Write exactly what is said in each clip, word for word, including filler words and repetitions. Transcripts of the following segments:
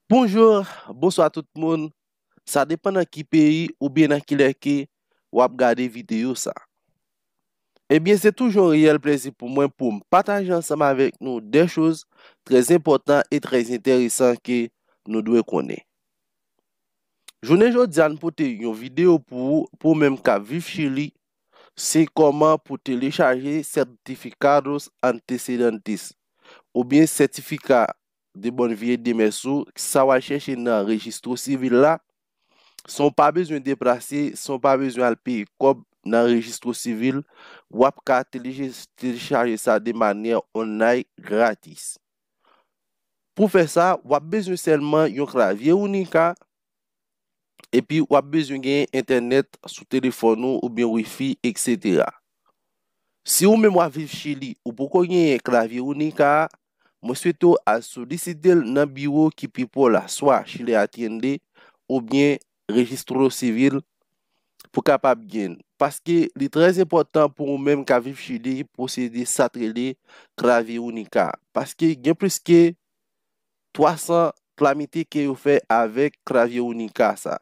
Bonjou, bonswa tout moun. Sa depann nan ki peyi oubyen nan kilè ke w ap gade videyo sa. Ebyen, se toujou yon reyèl plezi pou mwen pou m pataje ansanm avèk nou de choz trè enpòtan e trè enteresan ke nou dwe konnen. Jounen jodi a, n pote yon videyo pou ou, pou ou menm k ap viv Chili, se kòman pou telechaje Certificados Antecedentes, oubyen sètifika de bonne vie et de mœurs ou, sa w al chèche nan rejistro sivil la, san w pa bezwen deplase, san w pa bezwen al peye kòb nan rejistro sivil, w ap ka teleje-, telechaje sa de manyè online gratis. Pou fè sa, w ap bezwen sèlman yon klavye Unica, epi w ap bezwen gen entènèt sou telefòn ou oubyen wifi, etsetera. Si ou menm w ap viv Chili, ou poko genyen klavye Unica a, mwen swete w al solisite l nan biwo ki pi pwè w la, swa Chile Atiende oubyen Rejistro Sivil, pou kapab gen l. Paske li trè enpòtan pou ou menm k ap viv Chili posede sa k rele klavye Unica. Paske gen plis ke twa san tlamite ke yo fè avèk klavye Unica sa.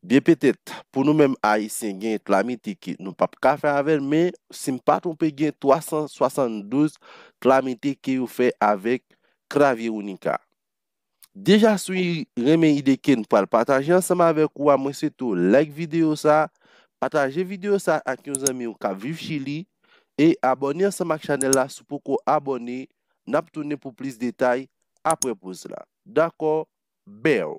Byen petèt, pou nou menm Ayisyen, gen tlamite ke nou p ap ka fè avè l, men si m pa twonpe, gen twa san swasanndouz tlamite ke yo fè avèk klavye Unica. Deja, si w renmen ide ke n pral pataje ansanm avèk ou a, mwen swete w like videyo sa, pataje videyo sa ak yon zanmi w k ap viv Chili, e abòne ansanm ak chanèl la si w poko abòne. N ap tounen pou plis detay apre poz la. Dakò? Bèw.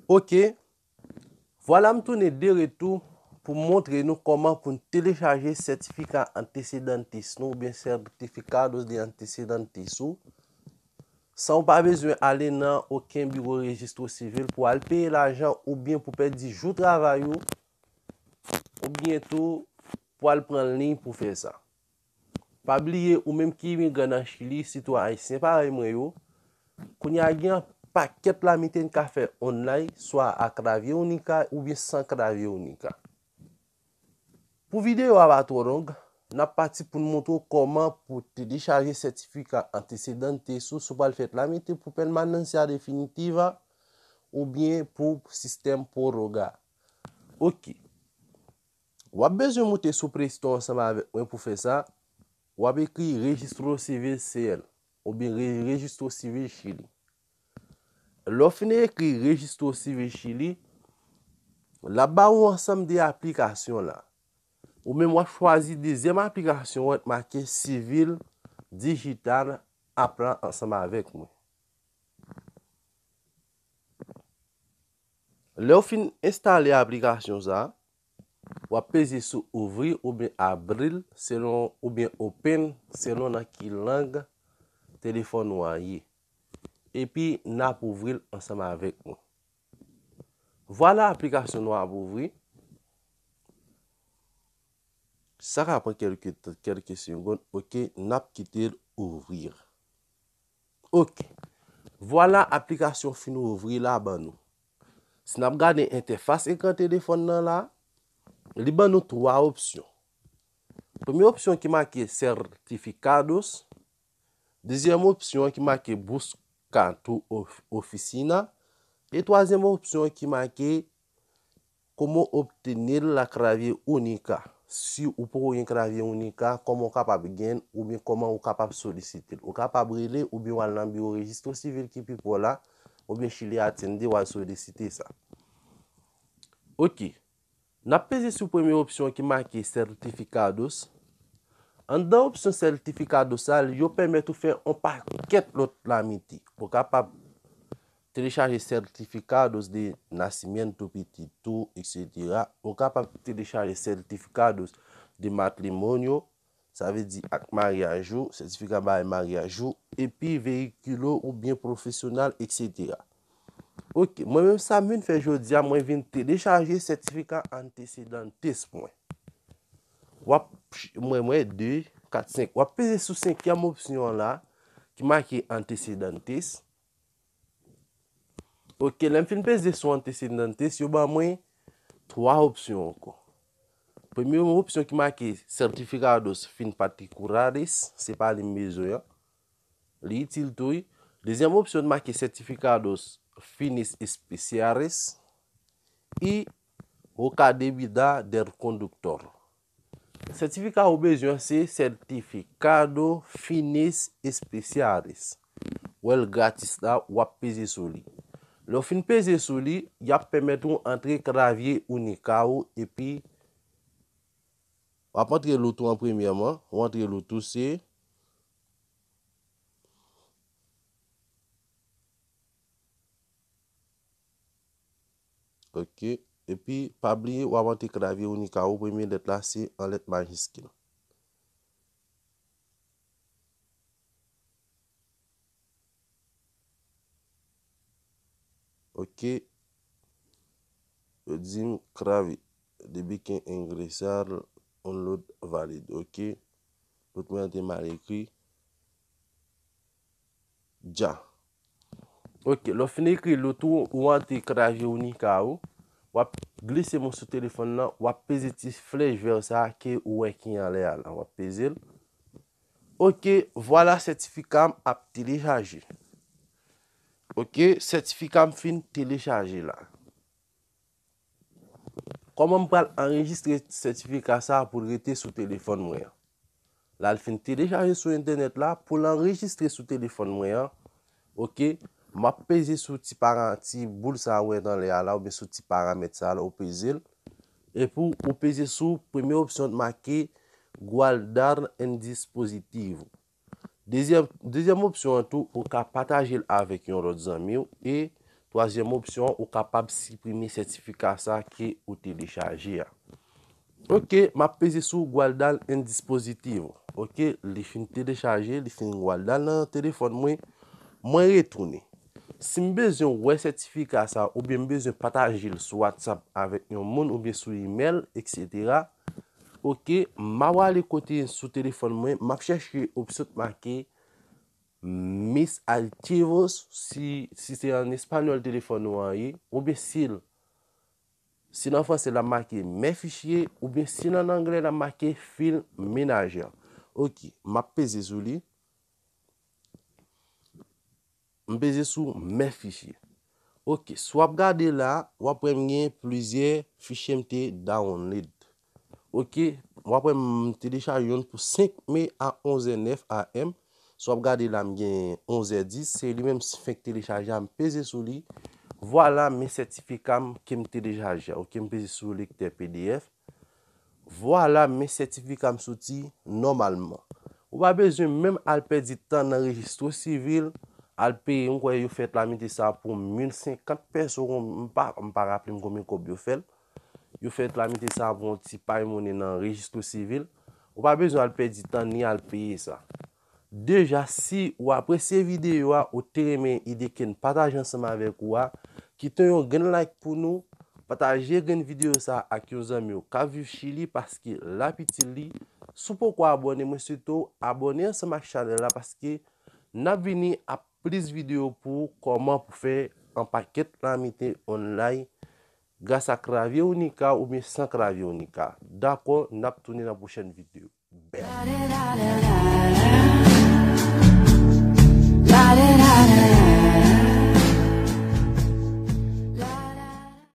Ok. Vwala, m tounen de retou pou m montre nou kòman pou n telechaje sètifika antecedentes nou oubyen certificados de antecedentes ou, san w pa bezwen ale nan okenn biwo rejistro sivil pou al peye lajan oubyen pou pèdi jou travay ou, oubyen tou pou al pran liy pou fè sa. Pa bliye, ou menm ki imigran nan Chili, sitou Ayisyen parèy mwen yo, kounye a gen yon pakèt tlamite n ka fè online, swa ak klavye Unica oubyen san klavye Unica. Pou videyo a pa twò long, n ap pati pou n montre w kòman pou telechaje sètifika antecedentes ou si w pral fè tlamite pou permanencia definitiva oubyen pou sistèm prorroga. Ok. W ap bezwen moute sou Play Store ansanm avèk mwen pou fè sa. W ap ekri Registro Civil C L oubyen Re-, Registro Civil Chili. Lè w fin ekri Registro Civil Chili, l ap ba ou ansanm de aplikasyon la. Ou menm w ap chwazi dezyèm aplikasyon an k make Civil Digital App la ansanm avèk mwen. Lè w fin enstale aplikasyon sa, w ap peze sou ouvrir oubyen abrir selon, oubyen open selon nan ki lang telefòn ou an ye. Epi n ap ouvri l ansanm avèk mwen. Vwala, aplikasyon nou ap ouvri. Sa ka pran kèlke tan, kèlke segonn. Ok, n ap kite l ouvri. Ok. Vwala, aplikasyon fin ouvri la ban nou. Si n ap gade entèfas ekran telefòn nan la, li ban nou twa opsyon. Premye opsyon ki make Certificados, dezyèm opsyon ki make Busca tu of-, Oficina, e twazyèm opsyon ki make Cómo obtener la clave única. Si ou poko gen klavye Unica, kòman w kapab gen l oubyen kòman ou kapab solisite l? Ou kapab rele oubyen w al nan biwo rejistro sivil ki pi pwè w la, oubyen Chile Atiende, w al solisite sa. Ok. N ap peze sou premye opsyon ki make Certificados. Anndan opsyon Certificados sa, yo pèmèt ou fè yon pakèt lòt tlamite. Ou kapab telechaje certificados de nacimiento, pitit ou, etsetera. Ou kapab telechaje certificados de matrimonio, sa vle di ak maryaj ou, sètifika bay maryaj ou, epi vehículo oubyen profesional, etsetera. Ok, mwen menm sa m vin fè jodi a, mwen vin telechaje sètifika antecedentes mwen. W ap, mwen, mwen, de, kat, senk. W ap peze sou senkyèm opsyon an la, ki make antecedentes. Ok, lè m fin peze sou antecedentes, yo ban mwen twa opsyon ankò. Premye opsyon ki make Certificados Fin Particulares, se pa li m bezwen an. Li itil tou, wi. Dezyèm opsyon make Certificados Fines Especiales y Hoja de Vida del Conductor. Sètifika ou bezwen se Certificado Fines Especiales. Ou wè l gratis la, w ap peze sou li. Lè w fin peze sou li, y ap pèmèt ou antre kravye Unicao epi w ap antre loto an premyèman, ou antre loto se Ok. Epi, pa bliye, w ap antre kravye Unicao, premye lèt la se an lèt majiskil. Ok. Yo di m kravye. Debe ke ingresar un load valid. Ok. Tout mwen te mal ekri. Dja. Ok, lè w fin ekri loto, ou antre kravye Unicao, w ap glise men w sou telefòn nan, w ap peze ti flèch vè sa ke ou wè ki anlè a la, w ap peze l. Ok, vwala sètifika m ap telechaje. Ok, sètifika m fin telechaje la. Kòman m pral anrejistre sètifika sa a pou l rete sou telefòn mwen an? La l fin telechaje sou entènèt la, pou l anrejistre sou telefòn mwen an, ok, m ap peze sou ti para, ti boul sa a ou wè anlè a la, oubyen sou ti paramèt sa a la, ou peze l. Epi ou peze sou premye opsyon ki make Guardar en dispositivo. Dezyèm, dezyèm opsyon an tou, ou ka pataje l avèk yon lòt zanmi w. E twazyèm opsyon, ou kapab siprime sètifika sa ke ou telechaje a. Ok, m ap peze sou Guardar en dispositivo. Ok, li fin telechaje, li fin guardar nan telefòn mwen. Mwen retounen. Si m bezwen wè sètifika sa, oubyen m bezwen pataje l sou WhatsApp avèk yon moun, oubyen sou imèl, etsetera, Ok, m a w ale kote sou telefòn mwen, m ap chèche opsyon k make Mis Archivos, si, si se an espanyòl telefòn ou an ye, oubyen si l, si l an fransè l ap make Mes Fichiers, oubyen si l an anglè l ap make File Manager. Ok, m ap peze sou li. M peze sou Mes Fichiers. Ok, si w ap gade la, w ap wè m gen plizyè fichye m te download. Ok, w ap wè m telechaje youn pou senk me a onzè nèf A M. Si w ap gade la, m gen onzè dis, se li menm m fenk telechaje a, m peze sou li. Vwala, men sètifika m ke m telechaje a. Ok, m peze sou lektè P D F. Vwala, men sètifika m soti nòmalman. Ou pa bezwen menm al pèdi tan nan rejistro sivil, al peye, m kwè yo fè tlamite sa pou mil senkant pèso, m pa, m pa raple m konbyen kòb yo fè l. Yo fè tlamite sa pou yon ti pay monnen nan rejistro sivil. Ou pa bezwen al pèdi tan ni al peye sa. Deja, si ou apresye videyo a, ou te renmen ide ke n pataje ansanm avèk ou a, kite yon grenn like pou nou, pataje grenn videyo sa a ak yon zanmi w k ap viv Chili, paske l ap itil li. Si w poko abòne, mwen swete w abòne ansanm ak chanèl la, paske n ap vini ak plis videyo pou kòman pou fè yon pakèt tlamite online gras a kravye Unicao oubyen san kravye Unicao. Dakò, n ap tounen nan pwochèn videyo. Bèl.